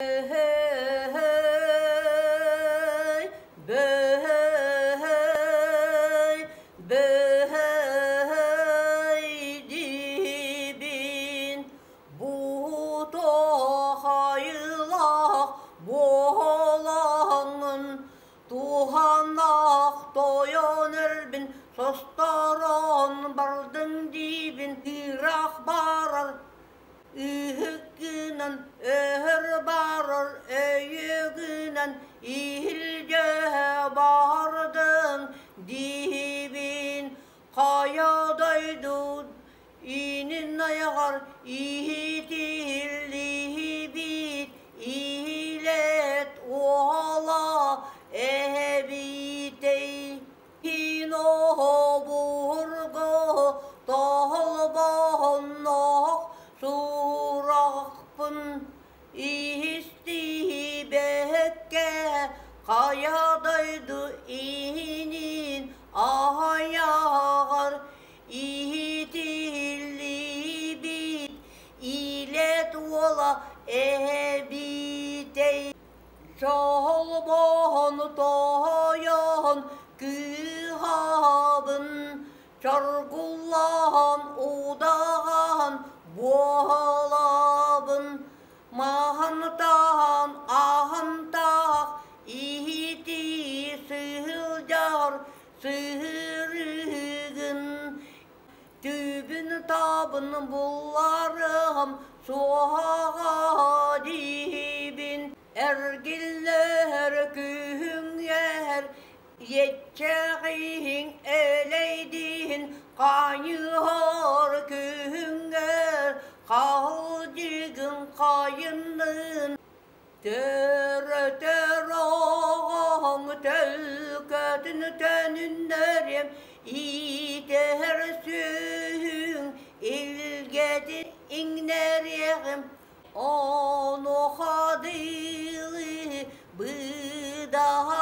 Бөһөй, бөһөй, бөһөй диибин, бу туохайылаах буолаҥҥын, туһанаах тойон эрбин состорон бардыҥ диибин, ыраах барар Ыһыккынан өһөр барар өйүгүнэн иһирдьэ бардын диибин хайа дойду иинин айаҕар иһитиллибит иһилэт уола эбитэй Киноһобурга тоһолбоһонноох сурахпын истибэккэ хайа дойду иһинин аһайаҕар иһитиллибит илэ туола эбитэй Чолбон тоойон кыыһабын, чоргуллаан удаҕан буолабын, маһантан аһантаах иһити сылдьар сыһырыгын Түбүн-табын булларым суоһаҕа диибин, эргиллэр күһүҥҥэр иэччэҕиһиҥ элэйдиин хайыһар күһүҥҥэр хаалдьыгын хайыннын Төрөтөр оҕоҥ төлкөтүн төнүннэриэм, иитэр сүөһүҥ илгэтин иҥнэриэҕим, онуоха дылы быдаһа.